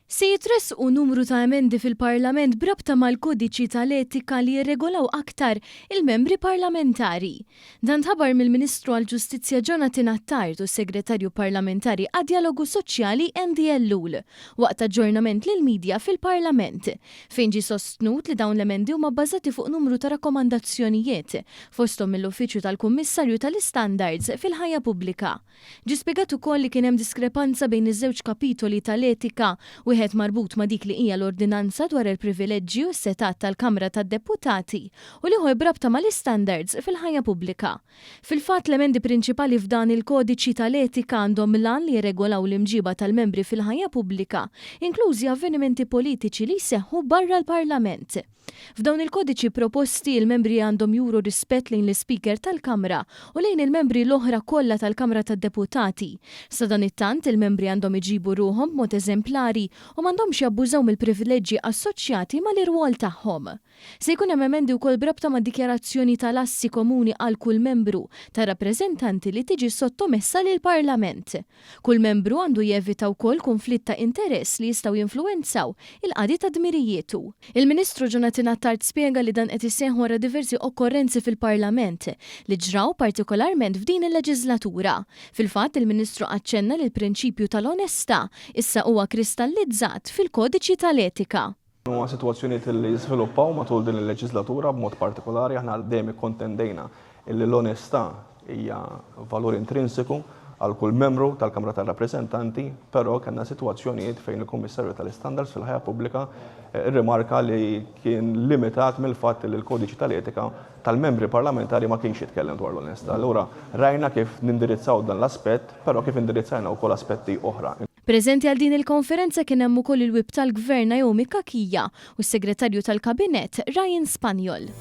Se jitressqu numru ta' emendi fil-Parlament b'rabta mal-kodiċi tal-etika li jirregolaw aktar il-membri parlamentari. Dan tħabbar mill-Ministru għall-Ġustizzja Jonathan Attard u s-Segretarju Parlamentari għad-Djalogu Soċjali Andy Ellul waqt aġġornament lill-media fil-Parlament fejn ġie sostnut li dawn l-emendi huma bbażati fuq numru ta' rakkomandazzjonijiet fosthom mill-Uffiċċju tal-Kummissarju tal-Istandards fil-Ħajja Pubblika. Ġie spjegat ukoll li kien hemm diskrepanza bejn iż-żewġ kapitoli tal-etika, wieħed marbut ma' dik li hija l-Ordinanza dwar il-Privileġġi u s-Setgħat tal-Kamra tad-Deputati u l-ieħor b'rabta mal-istandards fil-ħajja pubblika. Fil-fatt, l-emendi prinċipali f'dan il-kodiċi tal-etika għandhom l-għan li jirregolaw l-imġiba tal-membri fil-ħajja pubblika, inklużi avvenimenti politiċi li jseħħu barra l-Parlament. F'dawn il-kodiċi proposti, il-membri għandhom juru rispett lejn l-Ispeaker tal-Kamra u lejn il-membri l-oħra kollha tal-Kamra tad-Deputati. Sadanittant, il-membri għandhom iġibu ruħhom b'mod eżemplari u m'għandhomx jabbużaw mill-privileġġi assoċjati mal-irwol tagħhom. Se jkun hemm emendi wkoll b'rabta mad-dikjarazzjoni tal-assi komuni għal kull membru tar-rappreżentanti li tiġi sottomessa lill-Parlament. Kull membru għandu jevita wkoll kunflitt ta' interess li jistgħu jinfluwenzaw il-qadi ta' dmirijietu. Il-Ministru Jonathan Attard spjega li dan qed iseħħ wara diversi okkorrenzi fil-Parlament li ġraw partikolarment f'din il-leġiżlatura. Fil-fatt, il-Ministru aċċenna li l-prinċipju tal-onestà issa huwa kristallizzat fil-Kodiċi tal-Etika. Huma sitwazzjonijiet li żviluppaw matul din il-leġiżlatura b'mod partikolari aħna dejjem ikkontendejna illi l-onestà hija valur intrinsiku għal kull membru tal-Kamra tar-Rappreżentanti, però kellna sitwazzjonijiet fejn il-Kummissarju tal-Istandards fil-Ħajja Pubblika rrimarka li kien limitat mill-fatt li l-Kodiċi tal-Etika tal-membri parlamentari ma kienx jitkellem dwar l-onestà. Allura rajna kif nindirizzaw dan l-aspett, però kif indirizzajna wkoll aspetti oħra. Preżenti għal din il-konferenza kien hemm ukoll il-Whip tal-Gvern Naomi Cachia u s-Segretarju tal-Kabinett Ryan Spagnol.